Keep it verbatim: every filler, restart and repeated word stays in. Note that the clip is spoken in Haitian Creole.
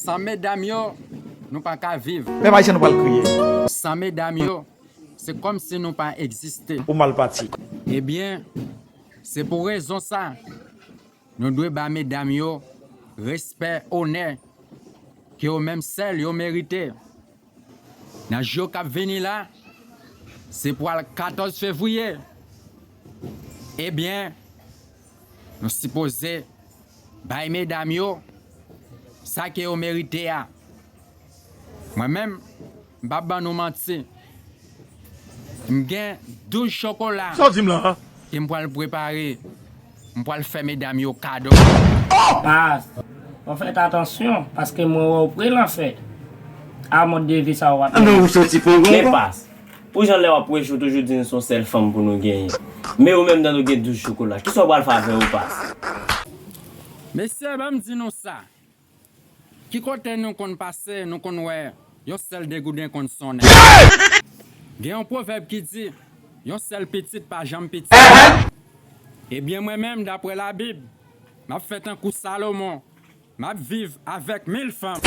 San medam yo, nou pa ka viv. Pèp ayisyen, nou pral kriye. San medam yo, se kòmsi nou pa egziste. Ou mal pati. Ebyen, se pou rezon sa, nou dwe ba medam yo respè, onè ke yo menm sèl yo merite. Nan jou k ap vini la, se pral katòz fevriye. Ebyen, nou sipoze bay medam yo sa ke yo merite a. Mwen menm, m p ap ban nou manti. M gen douz chokola Sa w di m la? Ke m pral prepare. M pral fè medam yo kado. Pas, fò fèt atansyon, paske mwen wè w pre lanfè. A mòd de vi sa w ap Non, ou soti pou Men pas, pou jan lè w ap preche w toujou di n se yon sèl fanm pou nou genyen. Men ou menm nan nou gen douz chokola. Kisa w pral fè avè yo pas? Mesye, ban m di nou sa. Ki kote nou konn pase, nou konn wè yon sèl degouden konn sonnen. Gen yon pwovèb ki di, yon sèl pitit pa janm pitit. Ebyen mwen menm, daprè Labib, m ap fè tankou Salomon, m ap viv avèk mil fanm.